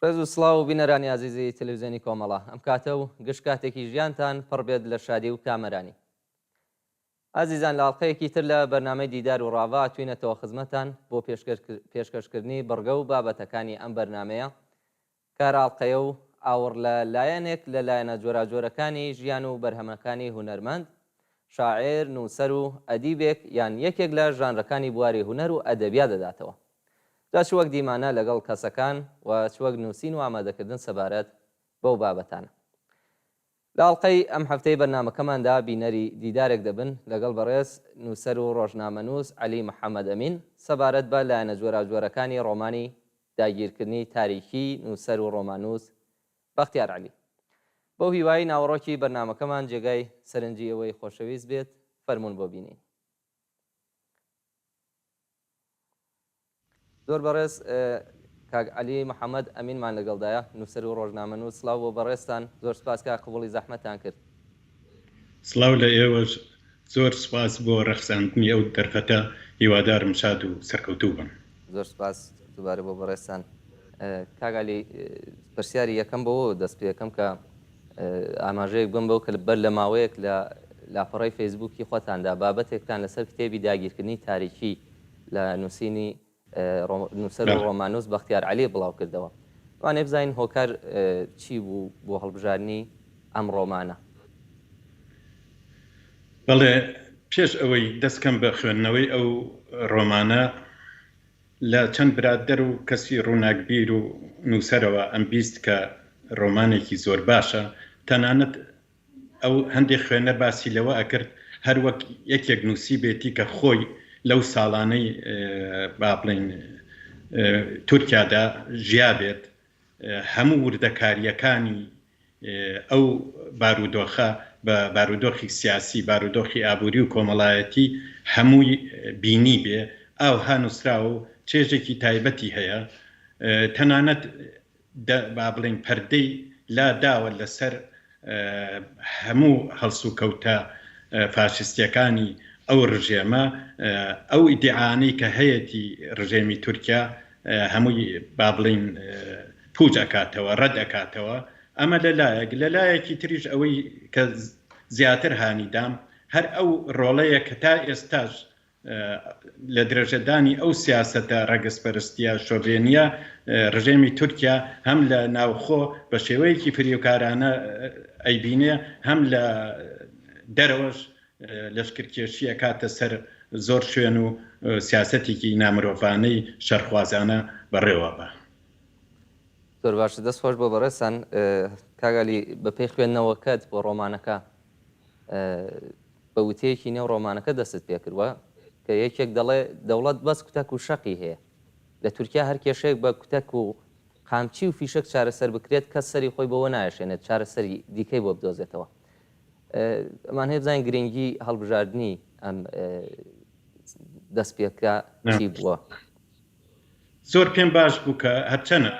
ڕێز و سڵاو بینەرانی ئازیزی تەلەفزیۆنی کۆمەڵە، ئەم کاتە و گشت کاتێکی ژیانتان پڕ بێت لە شادی و کامەرانی. ئازیزان لە ئەڵقەیەکی تر لە بەرنامەی دیدار و ڕاڤە هاتوینەتەوە خزمەتان بۆ پێشکەشکردنی بڕگە و بابەتەکانی ئەم بەرنامەیە کار ئاڵقەیە و ئاوڕ لە لایەنێک لە لایەنە جۆراوجۆرەکانی ژیان و بەرهەمەکانی هونەرمەند، شاعیر، نووسەر و ئەدیبێک یان یەکێک لە ژانرەکانی بواری هونەر و ئەدەبیات دەداتەوە. جا چ وەک دیمانە لەگەڵ کەسەکان و چ وەک نووسین و ئامادەکردن سەبارەت بەو بابەتانە. لە ئەڵقەی ئەم هەفتەی بەرنامەکەماندا بینەری دیدارێک دەبن لەگەڵ بەڕێز نووسەر و ڕۆژنامەنووس عەلی محەمەد ئەمین سەبارەت بە لایەنە جۆراوجۆرەکانی ڕۆمانی داگیرکردنی تاریکیی نووسەر و ڕۆماننووس بەختیار عەلی. بەو هیوایەی ناوەڕۆکی بەرنامەکەمان جێگای سەرنجی ئێوەی خۆشەویست بێت، فەرموون بۆ بینین. زۆر بەڕێز کاک عەلی محەمەد ئەمینمان لەگەڵدایە، نووسەر و ڕۆژنامەنووس، سڵاو بۆ بەڕێزتان، زۆر سوپاس کە قبوڵی زەحمەتتان کرد. سڵاو لە ئێوەش، زۆر سوپاس بۆ ڕەخساندنی ئەو دەرفەتە، هیوادارم شاد و سەرکەوتوو بن. زۆر سوپاس دووبارە بۆ بەڕێزتان. کاک عەلی پرسیاری یەکەم بەوەوە دەست پێکەم کە ئاماژەیەک بم بەو کە بەر لە ماوەیەک لە لاپەڕەی فەیسبووکی خۆتاندا بابەتێکتان لەسەر کتێبی داگیرکردنی تاریکی لە نووسینی نووسەر و ڕۆماننووس بەختیار عەلی بڵاو کردەوە. ئەوانەیە بزانین هۆکار چی بوو بۆ هەڵبژاردنی ئەم ڕۆمانە؟ بەڵێ، پێش ئەوەی دەست کەم بە خوێندنەوەی ئەو ڕۆمانە، لە چەند برادەر و کەسی ڕووناکبیر و نووسەرەوە ئەمبیست کە ڕۆمانێکی زۆر باشە، تەنانەت ئەو هەندێک خوێنەر باسی لەوە ئەکرد هەر وەک یەکێک نووسیبێتی کە خۆی لەو ساڵانەی با بڵێین تورکیادا ژیابێت، هەموو وردەکارییەکانی ئەو بارودۆخە بە بارودۆخی سیاسی، بارودۆخی ئابووری و کۆمەڵایەتی هەمووی بینیبێ، ئاوها نووسراوە و چێژێکی تایبەتی هەیە. تەنانەت دە با بڵێین پەردەی لا داوە لە سەر هەموو هەڵسوکەوتە فاشیستیەکانی ئەو ڕژێمە، ئەو ئیدیعانەی کە هەیەتی ڕژێمی تورکیا هەمووی با بڵێین پووچ ئەکاتەوە، ڕەد ئەکاتەوە. ئەمە لە لایەک، لە لایەکی تریش ئەوەی کە زیاتر هانی دام هەر ئەو ڕۆڵەیە کە تا ئێستاش لە درێژەدانی ئەو سیاسەتە ڕەگەزپەرستییە شۆڤێنییە، ڕژێمی تورکیا هەم لە ناوخۆ بە شێوەیەکی فریوکارانە ئەیبینێ، هەم لە دەرەوەش لەشکرکێشی ئەکاتە سەر زۆر شوێن و سیاسەتێکی نامرۆڤانەی شەرخوازانە بەڕێوە بە. زۆر باشە دەست خۆش بۆ بەڕێزتان. کاک عەلی بەپێی خوێندنەوەکەت بۆ ڕۆمانەکە بە وتەیەکی نێو ڕۆمانەکە دەستت پێکردوە کە یەکێک دەڵێ دەوڵەت بەس کوتەک و شەقی هەیە لە تورکیا هەر کێشەیەک بە کوتەک و قامچی و فیشەک چارەسەر بکرێت کەس سەری خۆی بەوە نایەشێنێت چارەسەری دیکەی بۆ بدۆزێتەوە ئەمانەیە بزانین گرنگی هەڵبژاردنی ئەم دەستپێکە چی بووە؟ زۆر پێم باش بوو کە هەرچەنە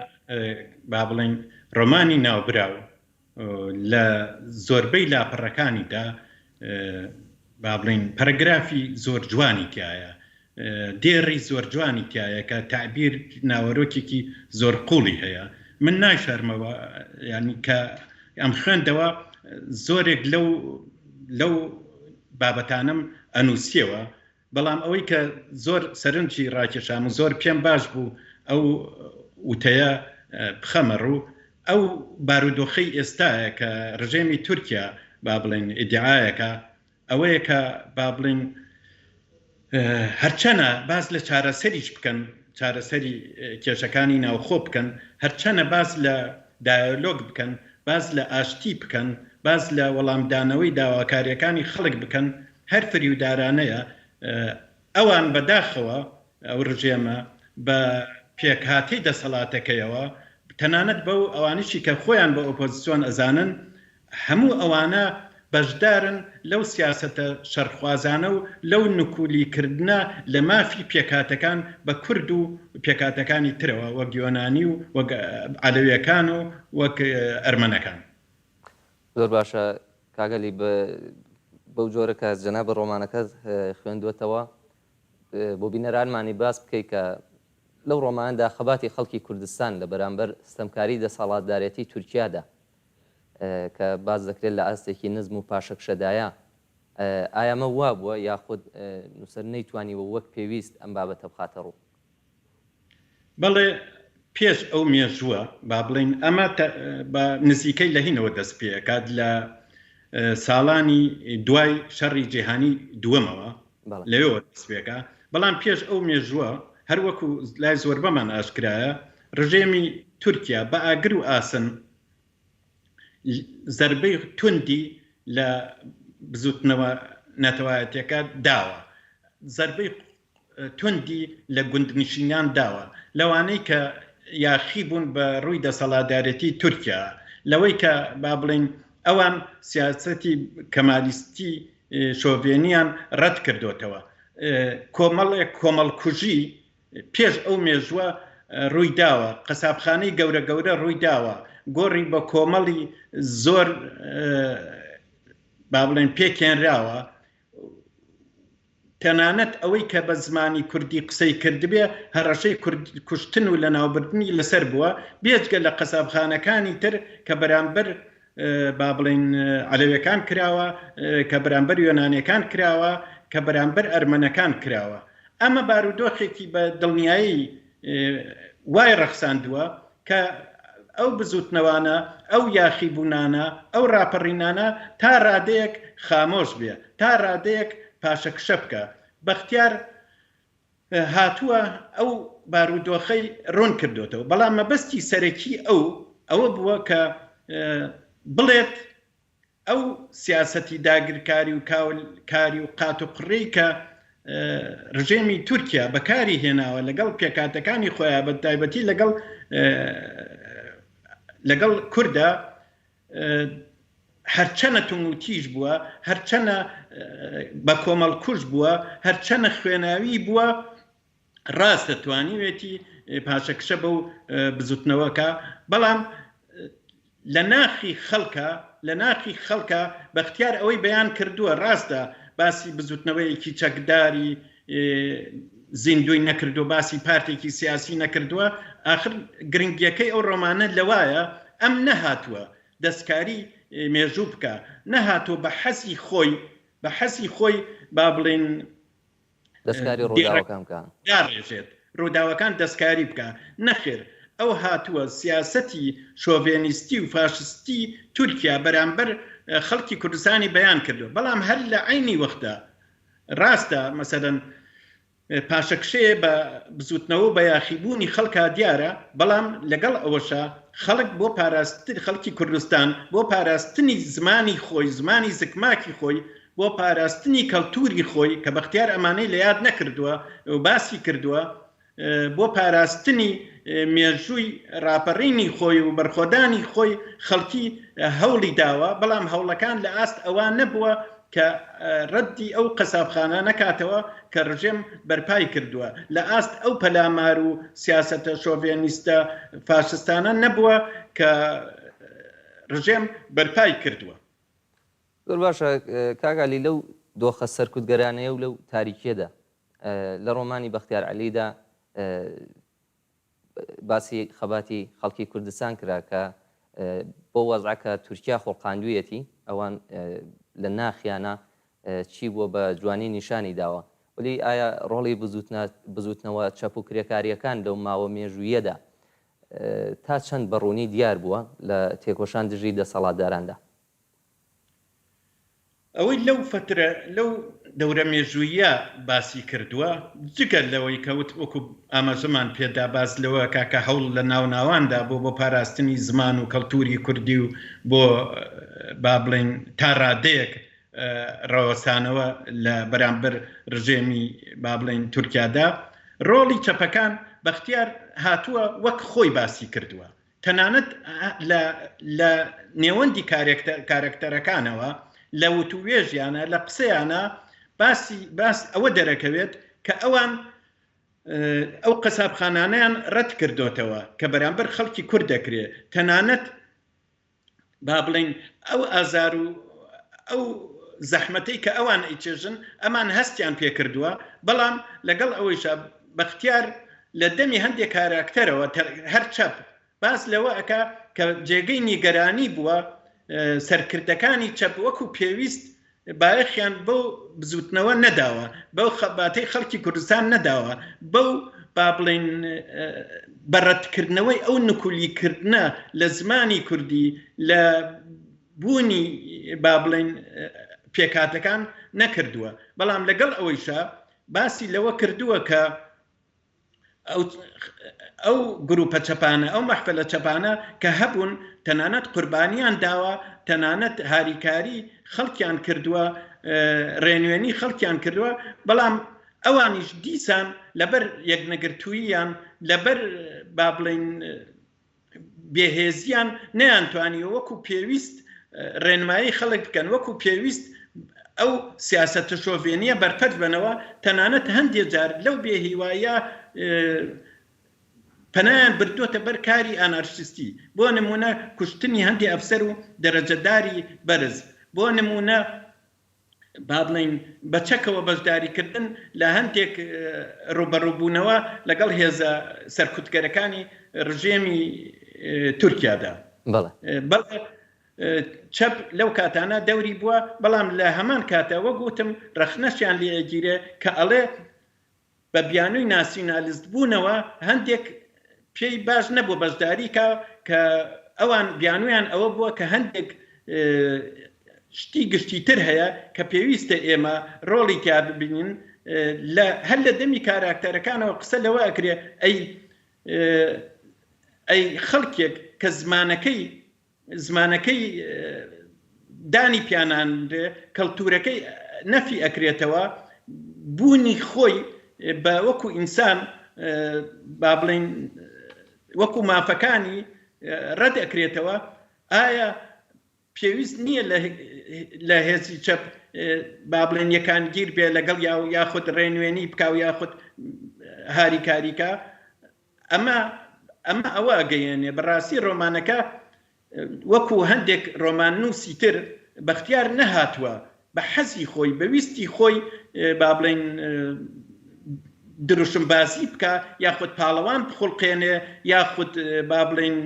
با بڵێین ڕۆمانی ناوبراو لە زۆربەی لاپەڕەکانیدا با بڵێین پەرەگرافی زۆر جوانی تایە، دێڕی زۆر جوانی تایە کە تەعبیر ناوەرۆکێکی زۆر قوڵی هەیە. من نایشارمەوە یانی کە ئەم خوێندەوە زۆرێک لەو لەو بابەتانەم ئەنووسیەوە، بەڵام ئەوەی کە زۆر سەرنجی ڕاکێشام و زۆر پێم باش بوو ئەو وتەیە بخەمە ڕوو، ئەو بارودۆخەی ئێستایە کە ڕژێمی تورکیا با بڵێین ئیدیعایەکە ئەوەیە کە با بڵێین هەرچەنە باس لە چارەسەریش بکەن، چارەسەری کێشەکانی ناوخۆ بکەن، هەرچەنە باس لە دایۆلۆگ بکەن، باس لە ئاشتی بکەن، باس لە وەڵامدانەوەی داواکارییەکانی خەڵک بکەن، هەر فریودارانەیە، ئەوان بە داخەوە ئەو ڕژێمە بە پێکهاتەی دەسەڵاتەکەیەوە، تەنانەت بەو ئەوانەشی کە خۆیان بە ئۆپۆزسیۆن ئەزانن، هەموو ئەوانە بەشدارن لەو سیاسەتە شەڕخوازانە و لەو نکولی کردنە لە مافی پێکهاتەکان بە کورد و پێکهاتەکانی ترەوە وەک یۆنانی و وەک عەلەویەکان و وەک ئەرمەنەکان. زۆر باشە کاک عەلی بەو جۆرە کە جەنابت ڕۆمانەکەت خوێندووەتەوە بۆ بینەرانمانی باس بکەی کە لەو ڕۆمانەدا خەباتی خەڵکی کوردستان لە بەرامبەر ستەمکاری دەسەڵاتدارێتی تورکیادا کە باس دەکرێت لە ئاستێکی نزم و پاشەکشەدایە، ئایا ئەمە وابووە یاخود نووسەر نەیتوانیوە وەک پێویست ئەم بابەتە بخاتە ڕوو؟ بەڵێ پێش ئەو مێژووە با بڵێین ئەمە بە نزیکەی لە هینەوە دەست پێکات لە ساڵانی دوای شەڕی جیهانی دووەمەوە لەوێوە دەست پێکا بەڵام پێش ئەو مێژووە هەروەکو لای زۆربەمان ئاشکرایە ڕژێمی تورکیا بە ئاگر و ئاسن زەربەی توندی لە بزوتنەوە نەتەوایەتیەکە داوە زەربەی توندی لە گوندنشینان داوە، لەوانەی کە یاخی بوون بە ڕووی دەسەڵاتدارێتی تورکیا، لەوەی کە با بڵێین ئەوان سیاسەتی کەمالیستی شۆڤێنیان ڕەت کردۆتەوە. کۆمەڵێک کۆمەڵکوژی پێش ئەو مێژووە ڕووی داوە، قەسابخانەی گەورە گەورە ڕووی داوە، گۆڕی بە کۆمەڵی زۆر با بڵێن پێکهێنراوە، تەنانەت ئەوەی کە بە زمانی کوردی قسەی کردبێ هەڕەشەی کوشتن و لەناوبردنی لەسەر بووە، بێجگە لە قەسابخانەکانی تر کە بەرامبەر با بڵێین عەلەوێکان کراوە، کە بەرامبەر یۆنانێکان کراوە، کە بەرامبەر ئەرمەنەکان کراوە. ئەمە بارودۆخێکی بە دڵنیایی وای ڕەخساندووە کە ئەو بزووتنەوانە، ئەو یاخیبوونانە، ئەو ڕاپەڕینانە تا ڕادەیەک خامۆش بێ، تا ڕادەیەک پاشەکشە بکا. بەختیار هاتووە ئەو بارودۆخەی ڕوون کردۆتەوە، بەڵام مەبەستی سەرەکی ئەو ئەوە بووە کە بڵێت ئەو سیاسەتی داگیرکاری و کاولکاری و قاتوقڕیی کە ڕژێمی تورکیا بەکاری هێناوە لەگەڵ پێکهاتەکانی خۆیان بە تایبەتی لەگەڵ لەگەڵ کووردا هەرچەنە تونوتیژ بووە هەرچەنە بە کۆمەڵ کوژ بووە هەرچەنە خوێناوی بووە ڕاستە توانیوێتی پاشەکشە بەو بزوتنەوەکە بەڵام لە ناخی خەڵکە لە ناخی خەڵکە بەختیار ئەوەی بەیان کردووە ڕاستە باسی بزوتنەوەیەکی چەکداری زیندوی نەکردو باسی پارتێکی سیاسی نەکردووە ئاخر گرنگیەکەی ئەو ڕۆمانە لەوایە ئەم نەهاتووە دەستکاری مێژوو بکە نەهاتووە بە حەزی خۆی بە حەزی خۆی با بڵین دەستکاری ڕووداوەکان بکا. داڕێژێت، ڕووداوەکان دەستکاری بکا، نەخێر ئەو هاتووە سیاسەتی شۆڤێنیستی و فاشستی تورکیا بەرامبەر خەڵکی کوردستانی بەیان کردووە، بەڵام هەر لە عەینی وەختدا ڕاستە مەسەلەن پاشەکشەیە بە بزووتنەوە و بە یاخیبوونی خەڵکا دیارە، بەڵام لەگەڵ ئەوەشا خەڵک بۆ پاراستن خەڵکی کوردستان بۆ پاراستنی زمانی خۆی، زمانی زکماکی خۆی، بۆ پاراستنی کەڵتوری خۆی کە بەختیار ئەمانەی لە یاد نەکردووە و باسی کردووە، بۆ پاراستنی مێژووی ڕاپەڕینی خۆی و بەرخۆدانی خۆی خەڵکی هەوڵی داوە، بەڵام هەوڵەکان لە ئاست ئەوە نەبووە کە ڕەدی ئەو قەسابخانە نەکاتەوە کە ڕژێم بەرپای کردووە، لە ئاست ئەو پەلامار و سیاسەتە شۆڤێنیستە فاشستانە نەبووە کە ڕژێم بەرپای کردووە. زۆر باشە کاک عەلی لەو دۆخە سەرکوتگەرانەیە و لەو تاریکیەدا لە ڕۆمانی بەختیار عەلیدا باسی خەباتی خەڵکی کوردستان کرا کە بۆ وەزعە کە تورکیا خوڵقاندویەتی ئەوان لە ناخیانە چی بووە بە جوانی نیشانی داوە وەلی ئایا ڕۆڵی بزوتنەوە چەپ و کرێکاریەکان لەو ماوە مێژوویەدا تا چەند بە ڕوونی دیار بووە لە تێکۆشان دژی دەسەڵاتداراندا؟ ئەوەی لەو فەترە لەو دەورە مێژووییە باسی کردووە، جگە لەوەی کە وت وەکو ئاماژەمان پێدا باس لەوە کا کە هەوڵ لە ناوناواندا بۆ بۆ پاراستنی زمان و کەڵتوری کوردی و بۆ با بڵێین تا ڕادەیەک ڕاوەستانەوە لە بەرامبەر ڕژێمی با بڵێین تورکیادا ڕۆڵی چەپەکان بەختیار هاتووە وەک خۆی باسی کردووە تەنانەت لە لە نێوەندی کارەکتەرەکانەوە لە وتووێژیانە لە قسەیانە باسی باس ئەوە دەرەکەوێت کە ئەوان ئەو قەسابخانانەیان ڕەت کردۆتەوە کە بەرامبەر خەڵکی کورد دەکرێ تەنانەت با بڵین ئەو ئازار و ئەو زەحمەتەی کە ئەوان ئەیچێژن ئەمان هەستیان پێکردووە بەڵام لەگەڵ ئەوەیشا بەختیار. لە دەمی هەندێک کاراکتەرەوە هەر چەپ باس لەوە ئەکا کە جێگەی نیگەرانی بووە سەرکردەکانی چەپ وەکو پێویست بایەخیان بەو بزوتنەوە نەداوە، بەو خەباتەی خەڵکی کوردستان نەداوە، بەو با بڵێین بە ڕەتکردنەوەی ئەو نکولیکردنە لە زمانی کوردی لە بوونی با بڵێین پێکهاتەکان نەکردووە. بەڵام لەگەڵ ئەوەیشا باسی لەوە کردووە کە ئەو گروپە چەپانە، ئەو مەحفەلە چەپانە کە هەبوون تەنانەت قوربانیان داوە، تەنانەت هاریکاری خەڵکیان کردووە، ڕێنوێنی خەڵکیان کردووە، بەڵام ئەوانیش دیسان لەبەر یەکنەگرتووییان، لەبەر با بڵێین بێهێزیان نەیانتوانیوە وەکو پێویست ڕێنمایی خەڵک بکەن، وەکو پێویست ئەو سیاسەتە شۆڤێنییە بەرپەرچ بەنەوە، تەنانەت هەندێ جار لەو بێهیواییە پەنایان بردۆتە بەر کاری ئانارشیستی، بۆ نموونە کوشتنی هەندێ ئەفسەر و دەرەجەداری بەرز، بۆ نموونە با بڵێین بە چەکەوە بەشداریکردن لە هەندێک ڕووبەڕووبوونەوە لەگەڵ هێزە سەرکوتگەرەکانی ڕژێمی تورکیادا. بەڵێ چەپ لەو کاتانە دەوری بووە، بەڵام لە هەمان کاتە وەک وتم ڕەخنەشیان لێ ئەگیرێ کە ئەڵێ بە بیانووی ناسیونالیست بوونەوە هەندێک پێی باش نەبووە بەشداری کا کە ئەوان بیانوویان ئەوە بووە کە هەندێک شتی گشتیتر هەیە کە پێویستە ئێمە ڕۆڵی تیا ببینین لە هەر لە دەمی کاراکتەرەکانەوە قسە لەوە ئەکرێ ئەی ئەی خەڵکێک کە زمانەکەی زمانەکەی دانی پیانانرێ، کەڵتورەکەی نەفی ئەکرێتەوە، بوونی خۆی بە وەکو ئینسان با بڵێین وەکو مافەکانی ڕەت ئەکرێتەوە، ئایا پێویست نییە لە هێزی چەپ با بڵێن یەکانگیر بێ لەگەڵ یا یاخود ڕێنوێنی بکا و یاخود هاریکاریکا؟ ئەمە ئەمە ئەوە ئەگەیەنێ بەڕاستی ڕۆمانەکە وەکو هەندێک ڕۆماننووسی تر بەختیار نەهاتووە بە حەزی خۆی بە ویستی خۆی با بڵێین دروشمبازی بکا یاخود پاڵەوان بخوڵقێنێ یاخود با بڵێین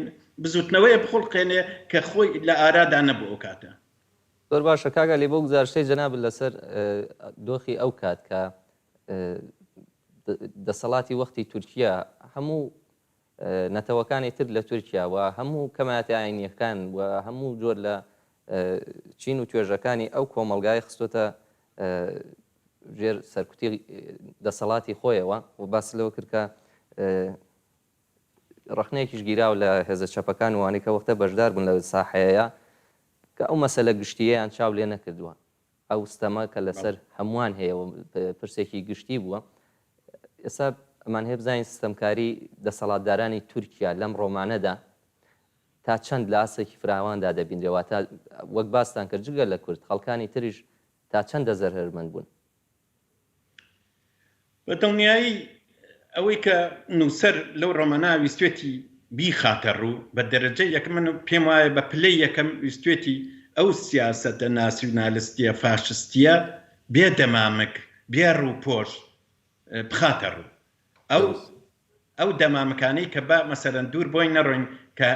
بزوتنەوەیە بخوڵقێنێ کە خۆی لە ئارادا نەبوو ئەو کاتە. زۆر باشە کاک عەلی بۆ گوزارشتەی جەنابت لەسەر دۆخی ئەو کات کە دەسەڵاتی وەختی تورکیا هەموو نەتەوەکانی تر لە تورکیا و هەموو کەمایەتە ئاینیەکان و هەموو جۆر لە چین و توێژەکانی ئەو کۆمەڵگای خستۆتە ژێر سەرکوتی دەسەڵاتی خۆیەوە و باس لەوە کرد کە ڕەخنەیەکیش گیراوە لە هێزە چەپەکان و وانەی کە وەختە بەشدار بوون لە ساحەیە کە ئەو مەسەلە گشتییەیان چاو لێ نەکردووە ئەو ستەمە کە لەسەر هەمووان هەیە و پرسێکی گشتی بووە. ئێستا ئەمانهەوێ بزانین ستەمکاری دەسەڵاتدارانی تورکیا لەم ڕۆمانەدا تا چەند لە ئاستێکی فراواندا دەبینرێ، واتە وەک باستان کرد جگە لە کورد خەڵکانی تریش تا چەندە زەرەرمەند بوون؟ بە دڵنیایی ئەوەی کە نووسەر لەو ڕۆمانە ویستوێتی بیخاتە ڕوو بە دەرەجەی یەکەم من پێم وایە بە پلەی یەکەم ویستوێتی ئەو سیاسەتە ناسیونالستیە فاشستیە بێ دەمامک بێ ڕووپۆش بخاتە ڕوو ئەو ئەو دەمامکانەی کە با مەسەلەن دوور بۆی نەڕۆین کە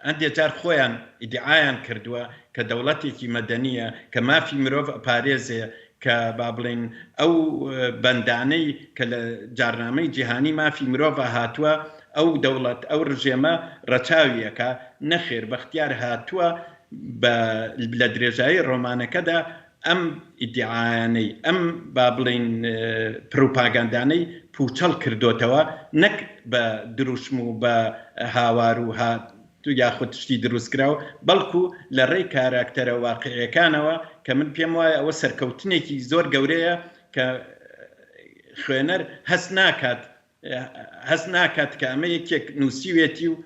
هەندێ جار خۆیان ئیدیعایان کردووە کە دەوڵەتێکی مەدەنییە کە مافی مرۆڤ ئەپارێزێ کە با بڵێین ئەو بەندانەی کە لە جارنامەی جیهانی مافی مرۆڤا هاتووە ئەو دەوڵەت ئەو ڕژێمە ڕەچاوی ئەکا نەخێر بەختیار هاتووە بە لە درێژایی ڕۆمانەکەدا ئەم ئیدیعایانەی، ئەم با بڵێین پڕوپاگەندانەی پووچەڵ کردۆتەوە، نەک بە دروشم و بە هاوار و یاخود شتی دروستکراو، بەڵکو لە ڕێی کاراکتەرە واقیعیەکانەوە، کە من پێم وایە ئەوە سەرکەوتنێکی زۆر گەورەیە کە خوێنەر هەست ناکات هەست ناکات کە ئەمە یەکێک نووسیوێتی و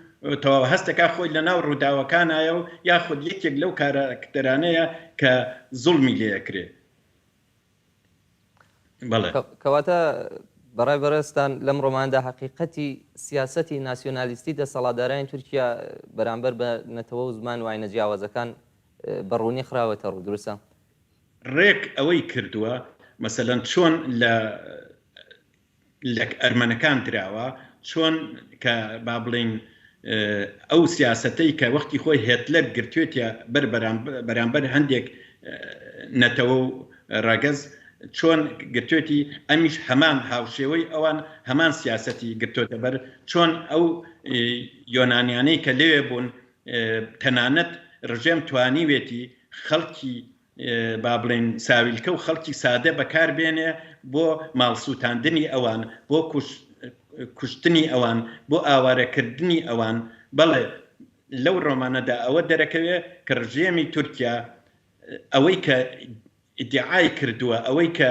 تەواو هەست دەکات خۆی لە ناو ڕووداوەکانایە و یاخود یەکێک لەو کاراکتەرانەیە کە زوڵمی لێ ئەکرێ. بەڵێ. کەواتە بەڕای بەڕێزتان لەم ڕۆمانەدا هەقیقەتی سیاسەتی ناسیۆنالیستی دەسەڵاتدارانی تورکیا بەرامبەر بە نەتەوە و زمان و ئاینە جیاوازەکان بە ڕوونی خراوەتە ڕوو، دروستە؟ ڕێک ئەوەی کردووە، مەسەلەن چۆن لە. لە ئەرمەنەکان دراوە، چۆن کە با بڵێین ئەو سیاسەتەی کە وەختی خۆی هێتلەر گرتوێتیە بەر بەرامبەر هەندێک نەتەوە و ڕەگەز چۆن گرتوێتی ئەمیش هەمان هاوشێوەی ئەوان هەمان سیاسەتی گرتۆتە بەر چۆن ئەو یۆنانیانەی کە لەوێ بوون تەنانەت ڕژێم توانیوێتی خەڵکی با بڵێین ساویلکە و خەڵکی سادە بەکار بێنێ بۆ ماڵ سووتاندنی ئەوان، بۆ کوشتنی ئەوان، بۆ ئاوارەکردنی ئەوان. بەڵێ لەو ڕۆمانەدا ئەوە دەرەکەوێ کە ڕژێمی تورکیا ئەوەی کە ئیدیعای کردووە، ئەوەی کە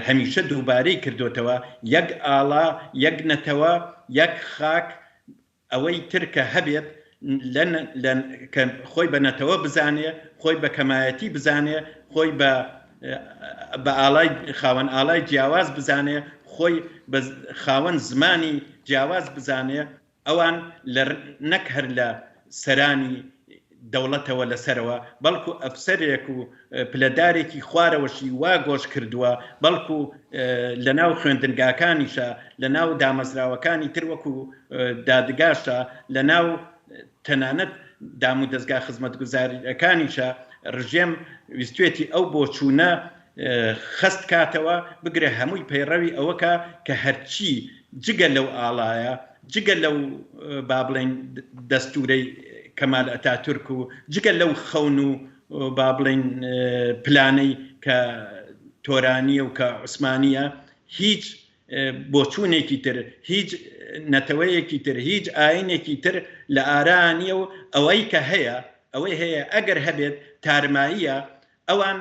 هەمیشە دووبارەی کردۆتەوە، یەک ئاڵا، یەک نەتەوە، یەک خاک، ئەوەی تر کە هەبێت لە لە کە خۆی بە نەتەوە بزانێ، خۆی بە کەمایەتی بزانێ، خۆی بە بە ئاڵای خاوەن ئاڵای جیاواز بزانێ، خۆی بە خاوەن زمانی جیاواز بزانێ، ئەوان لە نەک هەر لە سەرانی دەوڵەتەوە لە سەرەوە، بەڵکو ئەفسەرێک و پلەدارێکی خوارەوەشی وا گۆش کردووە، بەڵکو لە ناو خوێندنگاکانیشا، لە ناو دامەزراوەکانی تر وەکو دادگاشا، لە ناو تەنانەت دامودەزگا خزمەتگوزارییەکانیشا ڕژێم ویستوێتی ئەو بۆچوونە خەست کاتەوە، بگرە هەمووی پەیڕەوی ئەوە کا کە هەرچی جگە لەو ئاڵایە، جگە لەو با بڵێین دەستوورەی کەمال ئەتاتورک و جگە لەو خەون و با بڵێین پلانەی کە تۆرانییە و کە عوسمانییە، هیچ بۆچوونێکی تر، هیچ نەتەوەیەکی تر، هیچ ئاینێکی تر لە ئارا نییە و ئەوەی کە هەیە، ئەوەی هەیە ئەگەر هەبێت تارماییە، ئەوان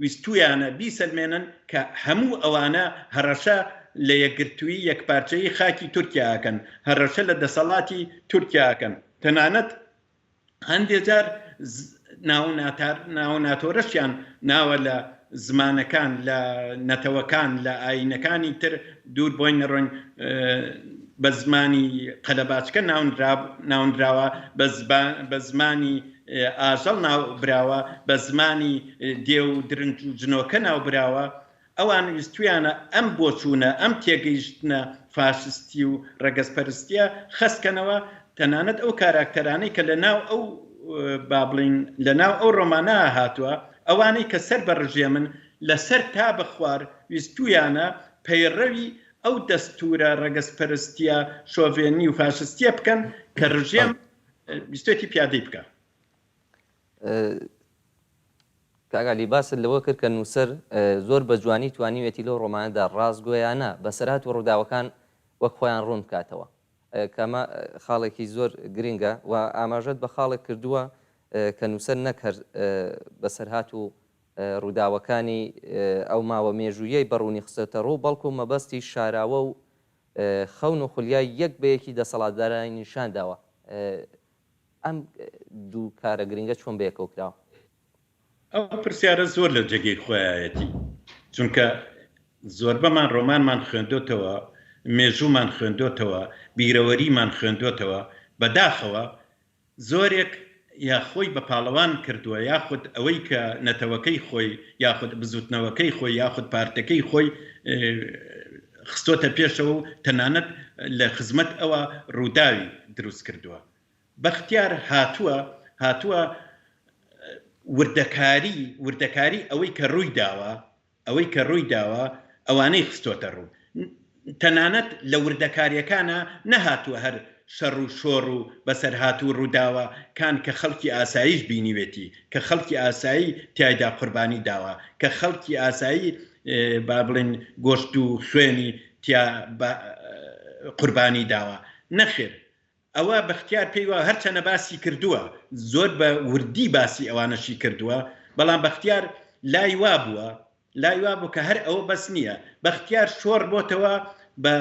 ویستوویانە بیسەلمێنن کە هەموو ئەوانە هەڕەشە لە یەکگرتوویی یەکپارچەیی خاکی تورکیا ئەکەن، هەڕەشە لە دەسەڵاتی تورکیا ئەکەن، تەنانەت هەندێ جار ناووناتۆرەشیان ناوە لە زمانەکان، لە نەتەوەکان، لە ئایینەکانی تر دوور بۆین نەڕۆین بە زمانی قەلەباچکە ناونراوە، بە زمانی ئاژەڵ ناوبراوە، بە زمانی دێو و درنج و جنۆکە ناوبراوە، ئەوان ویستویانە ئەم بۆچوونە، ئەم تێگەیشتنە فاشستی و ڕەگەزپەرستییە خەست کەنەوە، تەنانەت ئەو کاراکتەرانەی کە لە ناو ئەو با بڵێین لە ناو ئەو ڕۆمانە هاتووە، ئەوانەی کە سەر بە ڕژێمن لە سەر تا بە خوار ویستویانە پەیڕەوی ئەو دەستوورە ڕەگەزپەرستییە شۆڤێنی و فاشستییە بکەن کە ڕژێم ویستێتی پیادەی بکا. کاک عەلی باست لەوە کرد کە نووسەر زۆر بە جوانی توانیویەتی لەو ڕۆمانەدا ڕاستگۆیانە بەسەرهات و ڕووداوەکان وەک خۆیان ڕوون بکاتەوە کە ئەمە خاڵێکی زۆر گرنگە و ئاماژەت بە خاڵێک کردووە کە نووسەر نەک هەر بەسەرهات و ڕووداوەکانی ئەو ماوە مێژوویەی بە ڕوونی خستۆتە ڕوو بەڵکو مەبەستی شاراوە و خەون و خولیای یەک بە یەکی دەسەڵاتدارانی نیشان داوە. ئەم دوو کارە گرنگە چۆن بەیەکەوە کراوە؟ ئەو پرسیارە زۆر لە جێگەی خۆیایەتی، چونکە زۆربەمان ڕۆمانمان خوێندۆتەوە، مێژوومان خوێندۆتەوە، بیرەوەریمان خوێندۆتەوە، بەداخەوە زۆرێک یا خۆی بە پاڵەوان کردووە یاخود ئەوەی کە نەتەوەکەی خۆی یاخود بزوتنەوەکەی خۆی یاخود پارتەکەی خۆی خستۆتە پێشەوە و تەنانەت لە خزمەت ئەوە ڕووداوی دروست کردووە. بەختیار هاتووە هاتووە وردەکاری وردەکاری ئەوەی کە ڕووی داوە ئەوەی کە ڕووی داوە ئەوانەی خستۆتە ڕوو. تەنانەت لە وردەکاریەکانا نەهاتووە هەر شەڕ و شۆڕ و بەسەرهات و ڕووداوە کان کە خەڵکی ئاساییش بینیوێتی، کە خەڵکی ئاسایی تیایدا قوربانی داوە، کە خەڵکی ئاسایی با بڵێین گۆشت و خوێنی تیا قوربانی داوە. نەخێر ئەوە بەختیار پێی وایە هەرچەنە باسی کردووە زۆر بە وردی باسی ئەوانەشی کردووە بەڵام بەختیار لای وابووە لای وابوو کە هەر ئەوە بەس نییە بەختیار شۆڕ بۆتەوە بە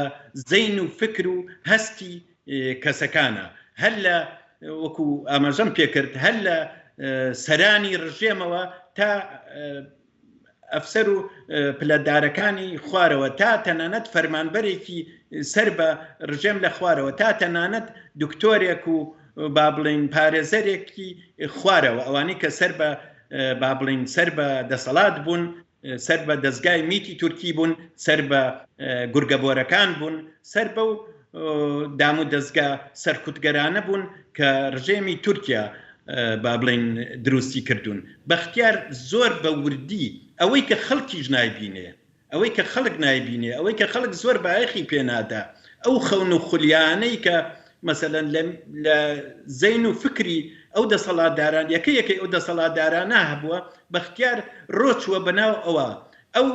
زەین و فکر و هەستی کەسەکانە هەر لە وەکو ئاماژەم پێکرد هەر لە سەرانی ڕژێمەوە تا ئەفسەر و پلەدارەکانی خوارەوە تا تەنانەت فەرمانبەرێکی سەر بە ڕژێم لە خوارەوە تا تەنانەت دکتۆرێک و با بڵین پارێزەرێکی خوارەوە ئەوانەی کە سەر بە با بڵین سەر بە دەسەڵات بوون. سەر بە دەزگای میتی تورکی بوون، سەر بە گورگەبۆرەکان بوون، سەر بەو دام و دەزگا سەرکوتگەرانە بوون کە ڕژێمی تورکیا با بڵێین دروستی کردوون. بەختیار زۆر بە وردی ئەوەی کە خەڵکیش نایبینێ، ئەوەی کە خەڵک نایبینێ، ئەوەی کە خەڵک زۆر بایەخی پێ نادا، ئەو خەون و خولیانەی کە مەسەلەن لە لە زەین و فکری ئەو دەسەڵاتداران یەکە یەکەی ئەو دەسەڵاتدارانە هەبووە، بەختیار ڕۆچووە بە ناو ئەوە. ئەو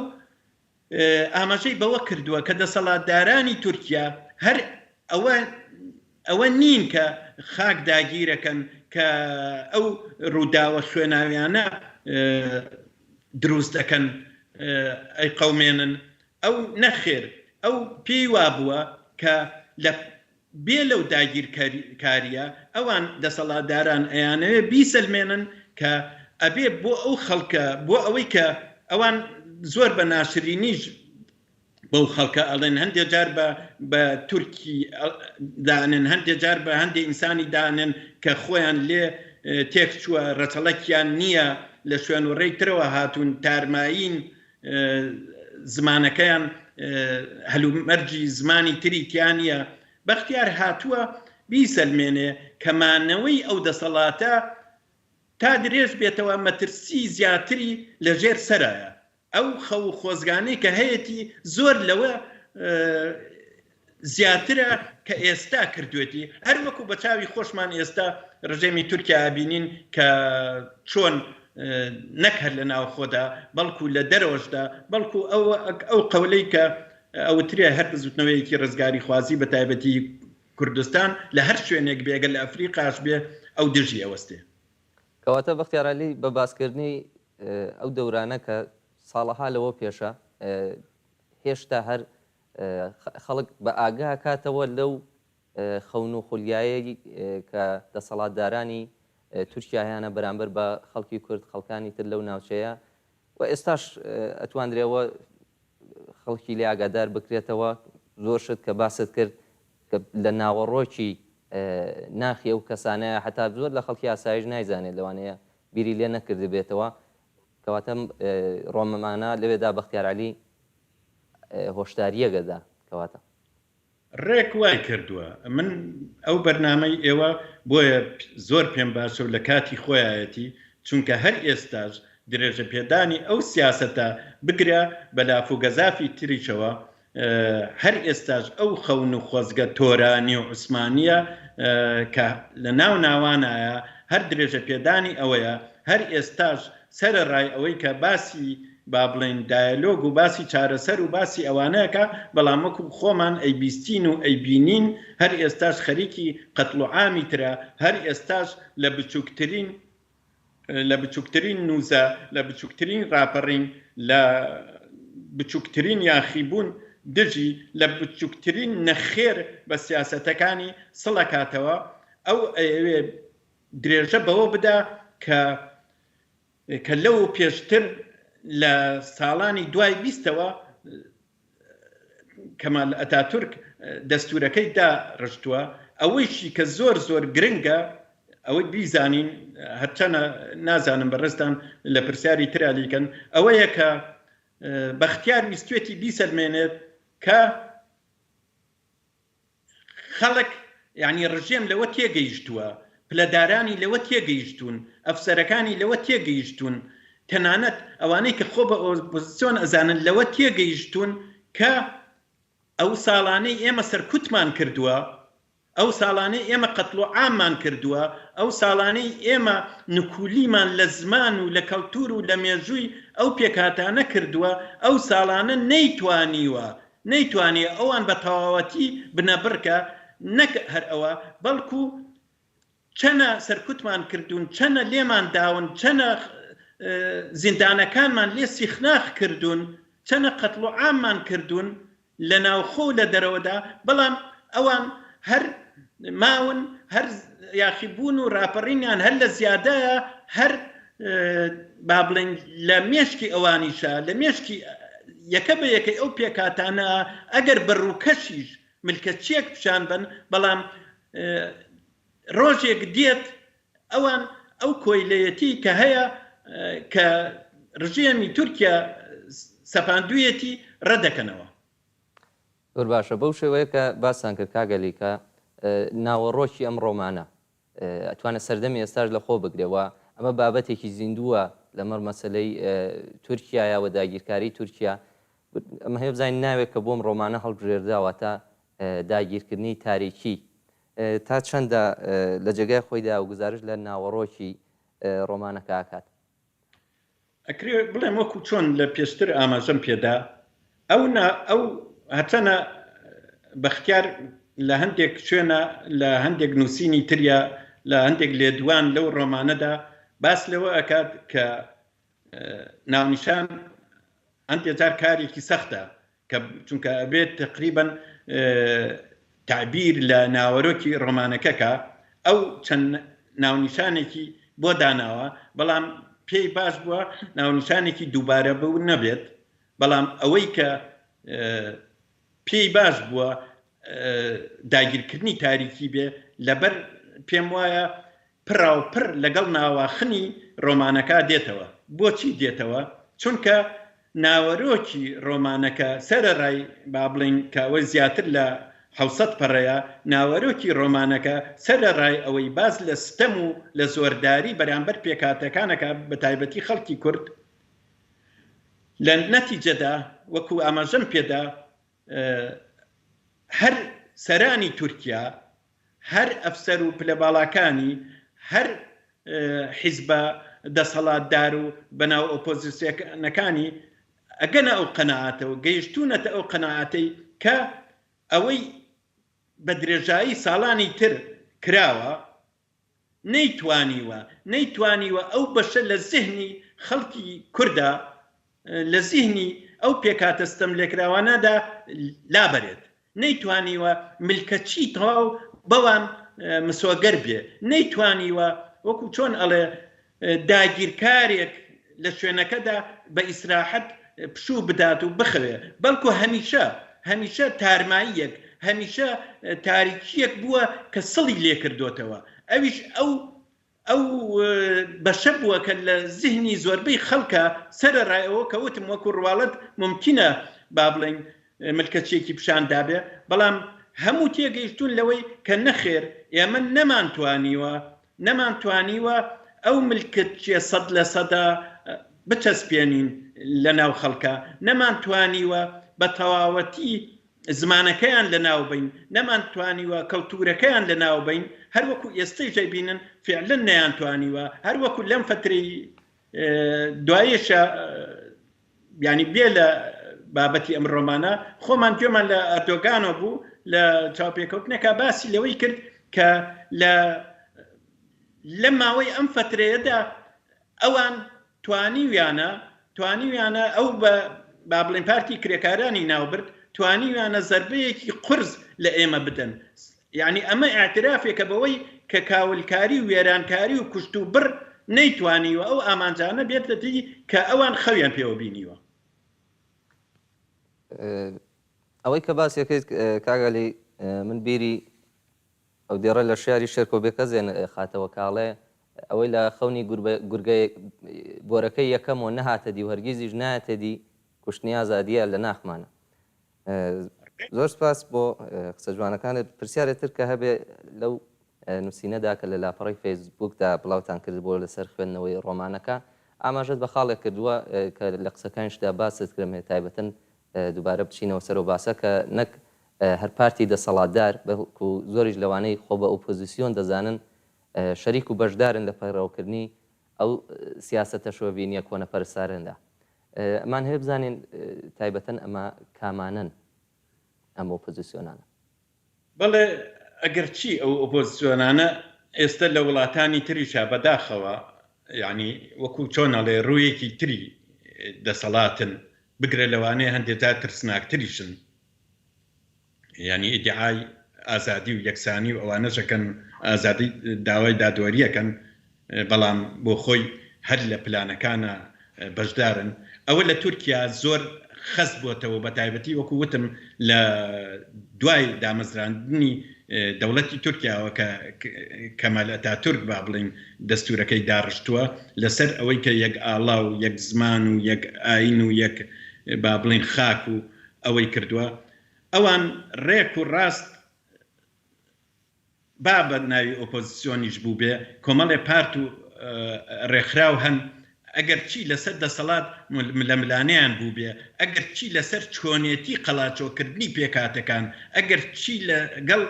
ئاماژەی بەوە کردووە کە دەسەڵاتدارانی تورکیا هەر ئەوە ئەوە نین کە خاک داگیرەکەن، کە ئەو ڕووداوە خوێناویانە دروست دەکەن ئەیقەومێنن، ئەو نەخێر ئەو پێی وابووە کە لە بێ لەو داگیرکاریە ئەوان دەسەڵاتداران ئەیانەوێ بیسەلمێنن کە ئەبێ بۆ ئەو خەڵکە بۆ ئەوەی کە ئەوان زۆر بە ناشرینیش بەو خەڵکە ئەڵێن هەندێ جار بە بە تورکی دانێن هەندێ جار بە هەندێ ئینسانی دانێن کە خۆیان لێ تێک چووە ڕەچەڵەکیان نییە لە شوێن و ڕێی ترەوە هاتوون تارمایین زمانەکەیان هەلومەرجی زمانی تری تیا نییە بەختیار هاتووە بیسەلمێنێ کە مانەوەی ئەو دەسەڵاتە تا درێژ بێتەوە مەترسی زیاتری لەژێر سەرایە ئەو خەو و خۆزگانەی کە هەیەتی زۆر لەوە زیاترە کە ئێستا کردوێتی هەر وەکو بە چاوی خۆشمان ئێستا ڕژێمی تورکیا ئەبینین کە چۆن نەک هەر لە ناوخۆدا بەڵکو لە دەرەوەشدا بەڵکو ئەو ئەو قەولەی کە ئەوترێ هەر بزوتنەوەیەکی ڕزگاری خوازی بە تایبەتی کوردستان لە هەر شوێنێک بێ گەر لە ئەفریقاش بێ ئەو دژی ئەوەستێ. کەواتە بەختیار عەلی بە باسکردنی ئەو دەورانە کە ساڵەها لەوە پێشە هێشتا هەر خەڵک بە ئاگا کاتەوە لەو خەون و خولیایەی کە دەسەڵاتدارانی تورکیا هەیانە بەرامبەر بە خەڵکی کورد خەڵکانی تر لەو ناوچەیە و ئێستاش ئەتواندرێەوە خەڵکی لێ ئاگادار بکرێتەوە زۆر شت کە باست کرد کە لە ناوەڕۆکی ناخی ئەو کەسانەیە حەتا زۆر لە خەڵکی ئاسایش نایزانێت لەوانەیە بیری لێ نەکردبێتەوە کەواتە ڕۆمەمانە لەوێدا بەختیار عەلی هۆشدارییەک ئەدا کەواتە. ڕێک وای کردووە. من ئەو بەرنامەی ئێوە بۆیە زۆر پێم باشە و لە کاتی خۆیایەتی چونکە هەر ئێستاش درێژەپێدانی ئەو سیاسەتە بگرە بە لافوگەزافی تریشەوە هەر ئێستاش ئەو خەون و خۆزگە تۆرانی و عوسمانیە کە لە ناو ناوانایە هەر درێژە پێدانی ئەوەیە، هەر ئێستاش سەرەڕای ئەوەی کە باسی با بڵێین دایەلۆگ و باسی چارەسەر و باسی ئەوانە ئەکا، بەڵام وەکو خۆمان ئەیبیستین و ئەیبینین هەر ئێستاش خەریکی قەتڵ و عامی ترە، هەر ئێستاش لە بچوکترین لە بچوکترین نوزە، لە بچوکترین ڕاپەڕین، لە بچوکترین یاخیبوون دژی، لە بچوکترین نەخێر بە سیاسەتەکانی سڵ ئەکاتەوە، ئەو ئەیەوێ درێژە بەوە بدا کە کە لەو پێشتر لە ساڵانی دوای بیستەوە کەمال ئەتاتورک دەستورەکەی داڕشتووە، ئەوەیشی کە زۆر زۆر گرنگە ئەوەی بیزانین هەرچەنە نازانم بەڕێزتان لە پرسیاری ترا لیکەن ئەوەیە کە بەختیار ویستوێتی بیسەلمێنێت کە خەڵک یانی ڕژێم لەوە تێگەیشتووە، پلەدارانی لەوە تێگەیشتوون، ئەفسەرەکانی لەوە تێگەیشتوون، تەنانەت ئەوانەی کە خۆ بە ئۆپۆزسیۆن ئەزانن لەوە تێگەیشتوون کە ئەو ساڵانەی ئێمە سەرکوتمان کردووە، ئەو ساڵانەی ئێمە قەتڵوعاممان کردووە، ئەو ساڵانەی ئێمە نکولیمان لە زمان و لە کەڵتور و لە مێژووی ئەو پێکهاتانە کردووە، ئەو ساڵانە نەیتوانیوە نەیتوانیە ئەوان بە تەواوەتی بنەبڕکا، نەک هەر ئەوە، بەڵکو چەنە سەرکوتمان کردوون، چەنە لێمان داون، چەنە زیندانەکانمان لێ سیخناخ کردوون، چەنە قەتڵوعاممان کردوون لە ناوخۆ و لە دەرەوەدا، بەڵام ئەوان هەر ماون، هەر یاخیبوون و راپەڕینیان هەر لە زیادایە، هەر با بڵێین لە مێشکی ئەوانیشە، لە مێشکی یەکە بە یەکەی ئەو پێکهاتانە ئەگەر بە ڕووکەشیش ملکەچییەک پیشان بەن، بەڵام ڕۆژێک دێت ئەوان ئەو کۆیلەیەتی کە هەیە کە ڕژێمی تورکیا. سەپاندوویەتی ڕەدەکەنەوە. زۆر باشە بەو شێوەیە کە باستان کرد کاک عەلی کە ناوەڕۆکی ئەم ڕۆمانە ئەتوانێت سەردەمی ئێستاش لە خۆ بگرێ و ئەمە بابەتێکی زیندووە لەمەڕ مەسەلەی تورکیایە و داگیرکاری تورکیا ئەمە هەیە بزانین ناوێک کە بۆم ڕۆمانە هەڵبژێردرا واتە داگیرکردنی تاریکی تا چەندە لە جێگای خۆیدا و گوزارش لە ناوەڕۆکی ڕۆمانەکە ئەکات؟ ئەکرێ بڵێم وەکو چۆن لە پێشتر ئاماژەم پێدا ئەو نا ئەو هەرچەنە بەختیار لە هەندێک شوێنە لە هەندێک نووسینی تریا لە هەندێک لێدوان لەو ڕۆمانەدا باس لەوە ئەکات کە ناونیشان هەندێک جار کارێکی سەختە کە چونکە ئەبێت تقریبا تەعبیر لە ناوەرۆکی ڕۆمانەکە کا، ئەو چەند ناونیشانێکی بۆ داناوە، بەڵام پێی باش بووە ناونیشانێکی دووبارە بوو نەبێت، بەڵام ئەوەی کە پێی باش بووە داگیرکردنی تاریکی بێ، لەبەر پێم وایە پڕاوپڕ لەگەڵ ناواخنی ڕۆمانەکە دێتەوە. بۆچی دێتەوە؟ چونکە ناوەرۆکی ڕۆمانەکە سەرەڕای با بڵێین کە ئەوە زیاتر لە 700 پەڕەیە، ناوەرۆکی ڕۆمانەکە سەرەڕای ئەوەی باس لە ستەم و لە زۆرداری بەرامبەر پێکهاتەکان ئەکا بەتایبەتی خەڵکی کورد لە نەتیجەدا وەکو ئاماژەم پێدا هەر سەرانی تورکیا هەر ئەفسەر و پلە باڵاکانی هەر حیزبە دەسەڵاتدار و بەناو ئۆپۆزیسیۆنەکانی ئەگەنە ئەو قەناعەتە و گەیشتوونەتە ئەو قەناعەتەی کە ئەوەی بە درێژایی ساڵانی تر کراوە نەیتوانیوە نەیتوانیوە ئەو بەشە لە زهنی خەڵکی کوردا لە زیهنی ئەو پێکهاتە ستەملێکراوانەدا لابەرێت، نەیتوانیوە ملکەچی تەواو بەوان مسۆگەر بێ، نەیتوانیوە وەکو چۆن ئەڵێ داگیرکارێک لە شوێنەکەدا بە ئیسراحەت پشوو بدات و بخەوێ، بەڵکو هەمیشە هەمیشە تارماییەک، هەمیشە تاریکییەک بووە کە سڵی لێکردۆتەوە، ئەویش ئەو ئەو بەشە بووە کە لە زیهنی زۆربەی خەڵکا سەرەڕای ئەوە کە وتم وەکو ڕواڵەت مومکینە با بڵێین ملکەچیەکی پیشان دابێ بەڵام هەموو تێگەیشتوون لەوەی کە نەخێر ئێمە نەمانتوانیوە نەمانتوانیوە ئەو ملکەچیە سەد لە سەدا بچەسپێنین لە ناو خەڵکا نەمانتوانیوە بە تەواوەتی زمانەکەیان لەناو بەین، نەمانتوانیوە کەڵتورەکەیان لەناو بەین، هەر وەکو ئێستەیش دەیبینن فیعلەن نەیانتوانیوە، هەر وەکو لەم فەترەی دواییشا یانی بێ لە بابەتی ئەم ڕۆمانە خۆمان گوێمان لە ئەردۆگانۆ بوو لە چاوپێکەوتنێکا باسی لەوەی کرد کە لە لە ماوەی ئەم فەترەیەدا ئەوان توانیویانە توانیویانە ئەو بە با بڵێین پارتی کرێکارانی ناوبرد توانیویانە زەربەیەکی قورس لە ئێمە بدەن یعنی ئەمە ئاعترافێکە بەوەی کە کاولکاری و وێرانکاری و کوشت و بڕ نەیتوانیوە ئەو ئامانجانە بێتە دی کە ئەوان خەویان پێوە بینیوە. ئەوەی کە باسی ئەکەیت کاک عەلی من بیری ئەو دێڕە لە شیعری شێرکۆ بێکەس خاتەوە کە ئەڵێ، ئەوەی لە خەونی گورگە بۆرەکەی یەکەمەوە نەهاتە دی و هەرگیزیش نایەتە دی، کوشتنی ئازادییە لە ناخمانە. زۆر سپاس بۆ قسە جوانەکانت. پرسیارێ تر کە هەبێ لەو نووسینەدا کە لە لاپەڕەی فەیسبووکدا بڵاوتان کردبووە لەسەر خوێندنەوەی ڕۆمانەکە، ئاماژەت بە خاڵێک کردووە کە لە قسەکانیشتدا باست کرد، ئەمەوێ تایبەتەن دووبارە بچینەوە سەر ئەو باسە کە نەک هەر پارتی دەسەڵاتدار، بەڵکو زۆریش لەوانەی خۆ بە ئۆپۆزیسیۆن دەزانن شەریک و بەشدارن لە پەیڕەوکردنی ئەو سیاسەتە شۆڤینیە کۆنەپەرستارەندا. ئەمانهەوێ بزانین تایبەتەن ئەمە کامانەن ئەم ئۆپۆزیسیۆنانە؟ بەڵێ ئەگەرچی ئەو ئۆپۆزسیۆنانە ئێستە لە وڵاتانی تریشا بەداخەوە یانی وەکو چۆن ئەڵێ ڕوویەکی تری دەسەڵاتن بگرە لەوانەیە هەندێ جار ترسناکتریشن یانی ئیدعای ئازادی و یەکسانی و ئەوانەش ئەکەن ئازادی داوای دادوەری ئەکەن بەڵام بۆ خۆی هەر لە پلانەکانا بەشدارن ئەوە لە تورکیا زۆر خەست بۆتەوە بە تایبەتی وەکو وتم لە دوای دامەزراندنی دەوڵەتی تورکیاوە کە کەمال ئەتاتورک با بڵێین دەستورەکەی داڕشتووە لەسەر ئەوەی کە یەک ئاڵا و یەک زمان و یەک ئاین و یەک. با بڵێین خاک و ئەوەی کردووە ئەوان ڕێک و ڕاست با بە ناوی ئۆپۆزسیۆنیش بووبێ، کۆمەڵێ پارت و ڕێکخراو هەن، ئەگەر چی لەسەر دەسەڵات ملەملانێیان بووبێ، ئەگەر چی لەسەر چۆنێتی قەڵاچۆکردنی پێکهاتەکان، ئەگەر چی لەگەڵ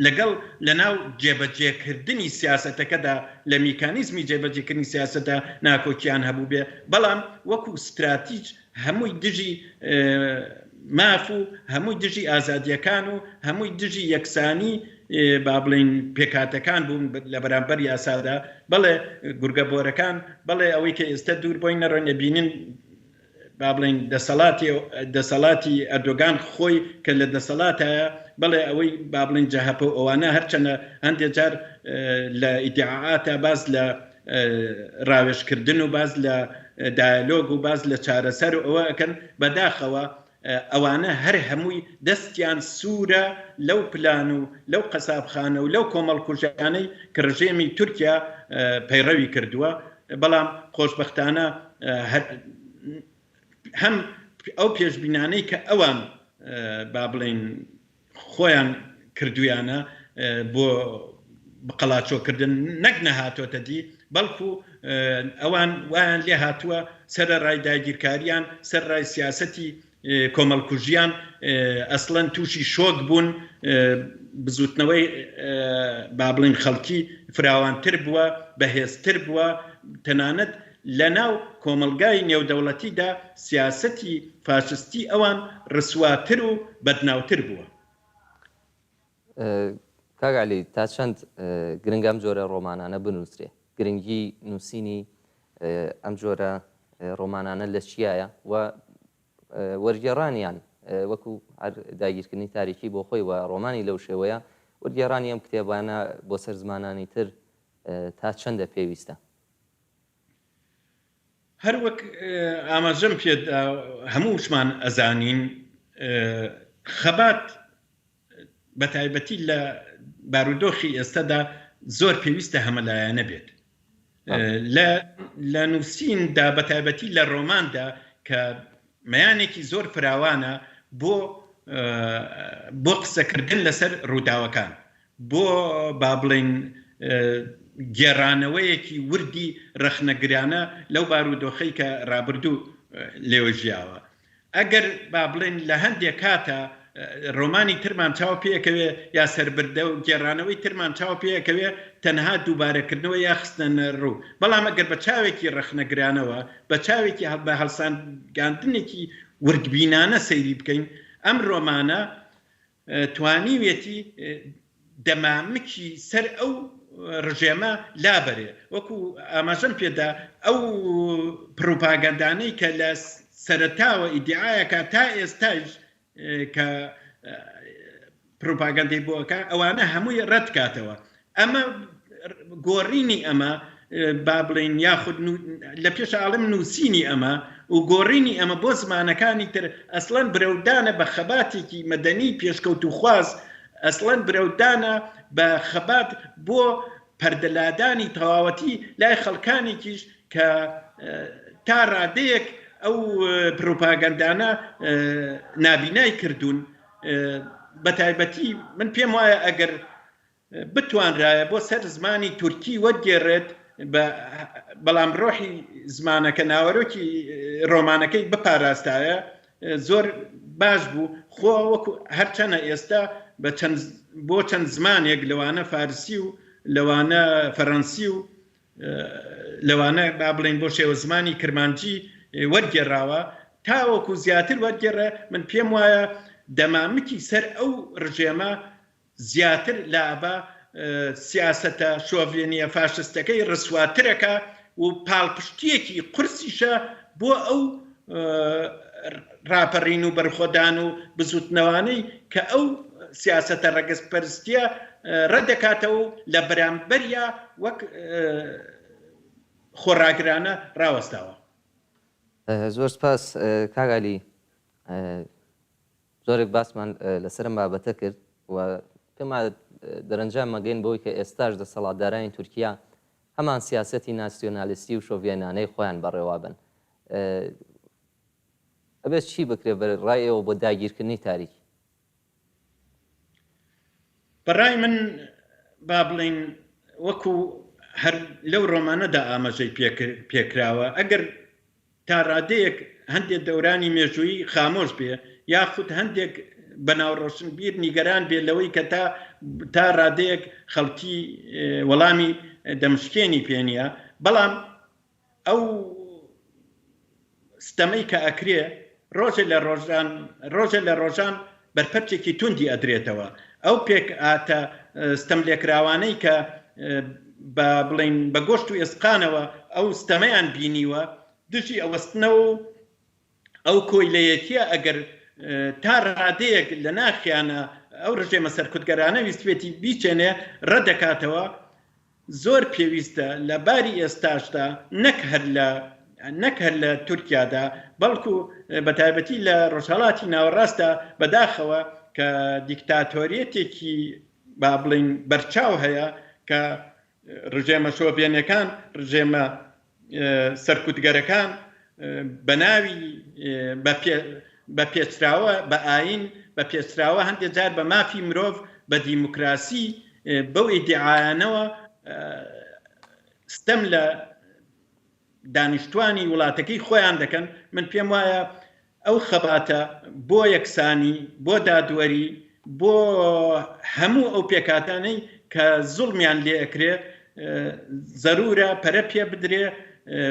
لەگەڵ لەناو جێبەجێکردنی سیاسەتەکەدا، لە میکانیزمی جێبەجێکردنی سیاسەتدا ناکۆکییان هەبووبێ، بەڵام وەکو ستراتیج هەمووی دژی ماف و هەمووی دژی ئازادییەکان و هەمووی دژی یەکسانی با بڵێین پێکهاتەکان بوون لە بەرامبەر یاسادا. بەڵێ گورگە بۆرەکان، بەڵێ ئەوەی کە ئێستا دوور بۆی نەڕۆین ئەبینین با بڵێین دەسەڵاتی دەسەڵاتی ئەردۆگان خۆی کە لە دەسەڵاتایە، بەڵێ ئەوەی با بڵێین جەهەپە و ئەوانە هەرچەنە هەندێ جار لە ئیدیعاعاتا باس لە ڕاوێژکردن و باس لە دایەلۆگ و باس لە چارەسەر و ئەوە ئەکەن، بەداخەوە ئەوانە هەر هەمووی دەستیان سوورە لەو پلان و لەو قەسابخانە و لەو کۆمەڵکوژیانەی کە ڕژێمی تورکیا پەیڕەوی کردووە، بەڵام خۆشبەختانە هەر هەم ئەو پێشبینانەی کە ئەوان با بڵێین خۆیان کردویانە بۆ قەڵاچۆکردن نەک نەهاتۆتە دی، بەڵکو ئەوان وایان لێ هاتووە سەرەڕای داگیرکاریان، سەرەڕای سیاسەتی کۆمەڵکوژیان ئەسڵەن تووشی شۆک بوون، بزوتنەوەی با بڵێین خەڵکی فراوانتر بووە، بەهێزتر بووە، تەنانەت لەناو کۆمەڵگای نێودەوڵەتیدا سیاسەتی فاشستی ئەوان ڕسواتر و بەدناوتر بووە. کاک عەلی تا چەند گرنگە ئەم جۆرە ڕۆمانانە بنووسرێ؟ گرنگی نووسینی ئەم جۆرە ڕۆمانانە لە چیایە و وەرگێڕانیان وەکو هەر داگیرکردنی تاریکی بۆ خۆی و ڕۆمانی لەو شێوەیە وەرگێڕانی ئەم کتێبانە بۆ سەر زمانانی تر تا چەندە پێویستە؟ هەر وەک ئاماژەم پێدا هەمووشمان ئەزانین خەبات بە تایبەتی لە بارودۆخی ئێستادا زۆر پێویستە هەمەلایەنە بێت لە نووسیندا بە تایبەتی لە ڕۆماندا کە مەیانێکی زۆر فراوانە بۆ بۆ قسەکردن لەسەر ڕووداوەکان بۆ با بڵێین گێڕانەوەیەکی وردی ڕەخنەگرانە لەو بارودۆخەی کە ڕابردوو لێوە ژیاوە. ئەگەر با بڵێین لە هەندێ کاتا ڕۆمانی ترمان چاو پێ ئەکەوێ یا سەربردە و گێڕانەوەی ترمان چاو پێ ئەکەوێ تەنها دووبارەکردنەوە یا خستنە ڕوو، بەڵام ئەگەر بە چاوێکی ڕەخنەگرانەوە، بە چاوێکی بە هەڵسانگاندنێکی وردبینانە سەیری بکەین، ئەم ڕۆمانە توانیویەتی دەمامکی سەر ئەو ڕژێمە لابەرێ، وەکو ئاماژەم پێدا ئەو پڕوپاگەندانەی کە لە سەرەتاوە ئیدیعایەکە تا ئێستایش کە پڕوپاگەندەی بۆ ئەکا ئەوانە هەمووی ڕەت کاتەوە. ئەمە گۆڕینی ئەمە با بڵێین یاخود لە پێش ئاڵم نووسینی ئەمە و گۆڕینی ئەمە بۆ زمانەکانی تر ئەسڵەن برەودانە بە خەباتێکی مەدەنی پێشکەوتوخواز ئەسڵەن برەودانە بە خەبات بۆ پەردەلادانی تەواوەتی لای خەڵکانێکیش کە تا ڕادەیەک ئەو پڕوپاگەندانە نابینای کردوون بەتایبەتی من پێم وایە ئەگەر بتوانرایە بۆ سەر زمانی تورکی وەرگێڕێت بەڵام ڕۆحی زمانەکە ناوەرۆکی ڕۆمانەکەی بپاراستایە زۆر باش بوو خۆ وەکو هەرچەنە ئێستا بە چەند بۆ چەند زمانێک لەوانە فارسی و لەوانە فەرەنسی و لەوانە با بڵێین بۆ شێوەزمانی کرمانجی وەرگێڕاوە تاوەکو زیاتر وەرگێڕێ من پێم وایە دەمامکی سەر ئەو ڕژێمە زیاتر لابا سیاسەتە شۆڤێنیە فاشستەکەی ڕسواترەکا و پاڵپشتیەکی قورسیشە بۆ ئەو ڕاپەڕین و بەرخۆدان و بزوتنەوانەی کە ئەو سیاسەتە ڕەگەزپەرستیە ڕەتدەکاتەوە و لە بەرامبەریا وەک خۆڕاگرانە ڕاوەستاوە. زۆر سپاس کاک عەلی. زۆرێک باسمان لەسەر ئەم بابەتە کرد و پێم وایە دەرەنجام مەگەین بەوەی کە ئێستاش دەسەڵاتدارانی تورکیا هەمان سیاسەتی ناسیۆنالیستی و شۆڤێنانەی خۆیان بەڕێوەبەن. ئەبێت چی بکرێت بە ڕای ئێوە بۆ داگیرکردنی تاریکی؟ بە ڕای من با بڵێین وەکو هەر لەو ڕۆمانەدا ئاماژەی پێکراوە ئەگەر تا ڕادەیەک هەندێک دەورانی مێژوویی خامۆش بێ یاخود هەندێک بەناو ڕۆشنبیر نیگەران بێ لەوەی کە تا تا ڕادەیەک خەڵکی وەڵامی دەمشکێنی پێ نییە بەڵام ئەو ستەمەی کە ئەکرێ ڕۆژێ لە ڕۆژان ڕۆژێ لە ڕۆژان بەرپەرچێکی توندی ئەدرێتەوە. ئەو پێکهاتە ستەملێکراوانەی کە بە بڵێین بە گۆشت و ئێسقانەوە ئەو ستەمەیان بینیوە دژی ئەوەستنەوە و ئەو کۆیلەیەتیە ئەگەر تا ڕادەیەک لە ناخیانە ئەو ڕژێمە سەرکوتگەرانە ویستبێتی بیچێنێ ڕەتدەکاتەوە. زۆر پێویستە لە باری ئێستاشدا نەک هەر لە نەک هەر لە تورکیادا بەڵکو بە تایبەتی لە ڕۆژهەڵاتی ناوەڕاستدا بەداخەوە کە دیکتاتۆریەتێکی با بڵێین بەرچاو هەیە کە ڕژێمە شۆڤێنەکان ڕژێمە سەرکوتگەرەکان بە ناوی بە پێچراوە بە ئایین، بە پێچراوە هەندێک جار بە مافی مرۆڤ، بە دیموکراسی، بەو ئیدیعایانەوە ستەم لە دانیشتوانی وڵاتەکەی خۆیان دەکەن، من پێم وایە ئەو خەباتە بۆ یەکسانی، بۆ دادوەری، بۆ هەموو ئەو پێکهاتانەی کە زوڵمیان لێ ئەکرێ زەرورە پەرە پێ بدرێ،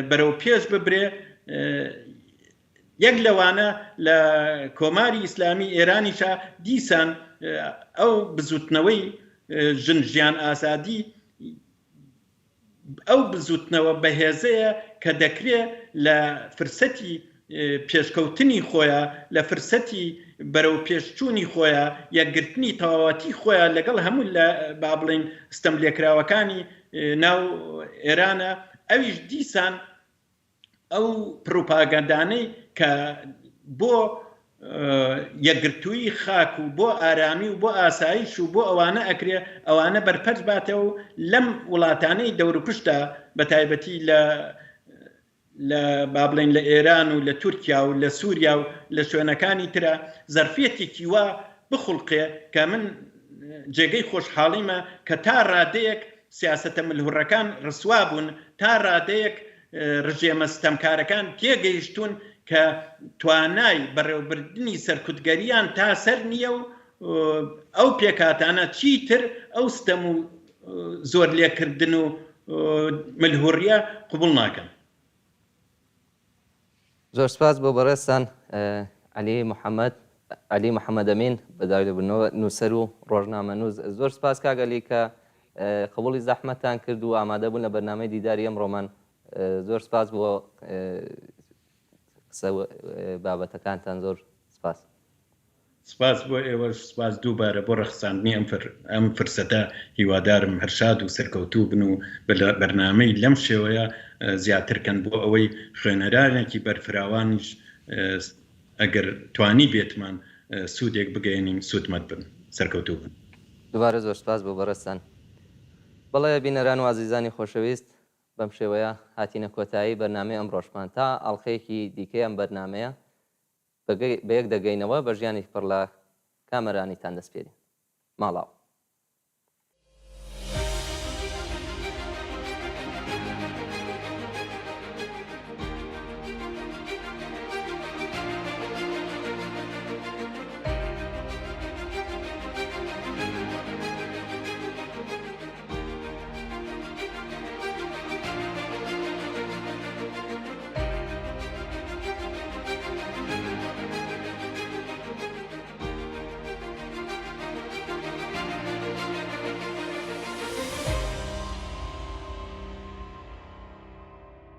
بەرەو پێش ببرێ. یەک لەوانە لە کۆماری ئیسلامی ئێرانیشا دیسان ئەو بزوتنەوەی ژن ژیان ئازادی ئەو بزوتنەوە بەهێزەیە کە دەکرێ لە فرسەتی پێشکەوتنی خۆیا، لە فرسەتی بەرەو پێشچوونی خۆیا، یەکگرتنی تەواوەتی خۆیا لەگەڵ هەموو لە با بڵێین ستەملێکراوەکانی ناو ئێرانە، ئەویش دیسان ئەو پڕوپاگەندانەی کە بۆ یەکگرتوویی خاک و بۆ ئارامی و بۆ ئاسایش و بۆ ئەوانە ئەکرێ ئەوانە بەرپەرچ باتەوە و لەم وڵاتانەی دەوروپشتدا بە تایبەتی لە لە با بڵێین لە ئێران و لە تورکیا و لە سووریا و لە شوێنەکانی ترا زەرفیەتێکی وا بخوڵقێ کە من جێگەی خۆشحاڵیمە کە تا ڕادەیەک سیاسەتە ملهوڕەکان ڕسوا بوون، تا ڕادەیەک ڕژێمە ستەمکارەکان تێگەیشتوون کە توانای بەڕێوەبردنی سەرکوتگەرییان تا سەر نییە و ئەو پێکهاتانە چیتر ئەو ستەم و زۆرلێکردن و ملهوڕییە قبوڵ ناکەن. زۆر سپاس بۆ بەڕێزتان عەلی محەمەد، عەلی محەمەدئەمین، بە داوای لێبوردنەوە نووسەر و ڕۆژنامەنووس. زۆر سپاس کاک عەلی کە قبوڵی زەحمەتتان کرد و ئامادە بوون لە بەرنامەی دیداری ئەمڕۆمان. زۆر سپاس بۆ قسە و بابەتەکانتان زۆر سپاس. سپاس بۆ ئێوەش، سپاس دووبارە بۆ ڕەخساندنی ئەم ئەم فرسەتە، هیوادارم هەر شاد و سەرکەوتوو بن و بەرنامەی لەم شێوەیە زیاتر کەن بۆ ئەوەی خوێنەرانێکی بەرفراوانیش ئەگەر توانیبێتمان سوودێک بگەیەنین سوودمەند بن. سەرکەوتوو بن. دووبارە زۆر سپاس بۆ بەڕێزتان. بەڵێ بینەران و ئازیزانی خۆشەویست بەم شێوەیە هاتینە کۆتایی بەرنامەی ئەمڕۆشمان تا ئەڵقەیەکی دیکەی ئەم بەرنامەیە بەیەک دەگەینەوە بە ژیانێکی پڕ لە کامەرانیتان دەسپێرین. ماڵئاوا.